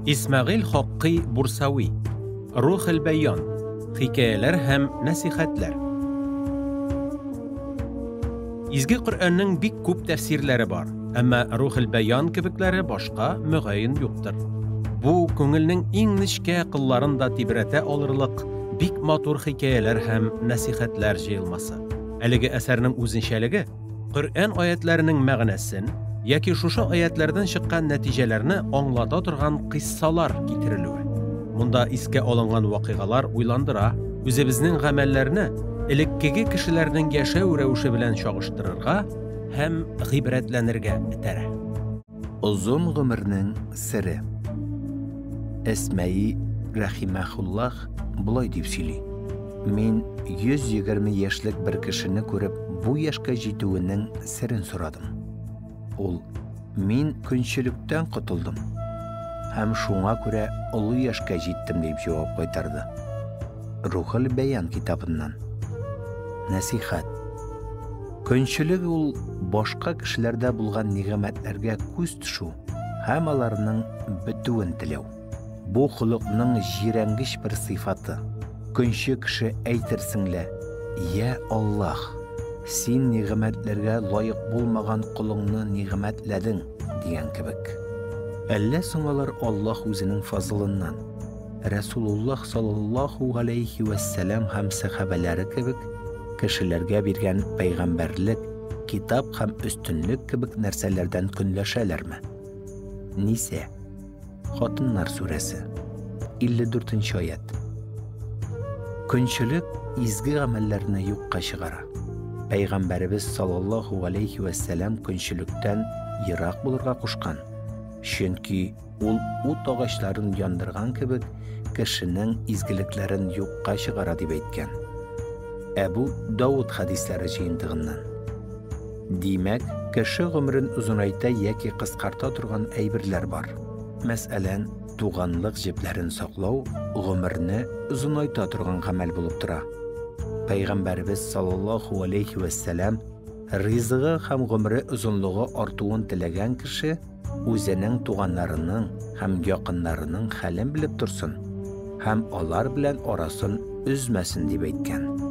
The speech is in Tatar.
Исмәгыйль Хаккый Бурсави. Рухел бәян. Хикәяләр һәм нәсихәтләр. Изге Коръәннең бик күп тәфсирләре бар, әмма Рухел бәян кебекләре башка мөгаен юктыр. Бу күңелнең иң нечкә кылларын да тибрәтә алырлык бик матур хикәяләр һәм нәсихәтләр җыелмасы. Әлеге әсәрнең үзенчәлеге Коръән аятләренең мәгънәсен яки шушы аятләрдән чыккан нәтиҗәләрне аңлата торган кыйссалар китерелүе. Монда искә алынган вакыйгалар уйландыра, үзебезнең гамәлләрне элеккеге кешеләрнең яшәү рәвеше белән чагыштырырга һәм гыйбрәтләнергә этәрә. Озын гомернең сере. Әсмәи рәхимәһуллаһ болай дип сөйли. Мин 120 яшьлек бер кешене күреп, бу яшькә җитүенең серен сорадым. Ул: "Мин көнчелектән котылдым һәм шуңа күрә олы яшькә җиттем", дип җавап кайтарды. Рухul Бәян китабыннан. Нәсихәт. Көнчелек ул башка кешеләрдә булган нигъмәтләргә күз төшү һәм аларның бетүен теләү. Бу холыкның җирәнгеч бер сыйфаты. Көнче кеше әйтерсең лә: "Я Аллаһ, син нигъмәтләргә лаек булмаган колыңны нигъмәтләдең", дигән кебек. Әллә соң алар Аллаһ үзенең фазылыннан, Рәсулуллаһ саллаллаһу галәйһи вәссәлам һәм сәхабәләре кебек кешеләргә биргән пәйгамбәрлек, китап һәм өстенлек кебек нәрсәләрдән көнләшәләрме? Нисә. Хатыннар сүрәсе. 54 нче аять. Көнчелек изге гамәлләрне юкка чыгара. Пәйгамбәребез саллаллаһу галәйһи вәссәлам көнчелектән ерак булырга кушкан. Чөнки ул ут агачларын яндырган кебек кешенең изгелекләрен юкка чыгара дип әйткән. Әбу Дауд хәдисләре җыентыгыннан. Димәк, кеше гомерен озынайта яки кыскарта торган әйберләр бар. Мәсәлән, туганлык җепләрен саклау гомерне озынайта торган гамәл булып тора. Пәйгамбәребез саллаллаһу алейхи вәссәлам ризыгы һәм гомере озынлыгы артуын теләгән кеше үзенең туганнарының һәм якыннарының хәлен белеп торсын һәм алар белән арасын өзмәсен дип әйткән.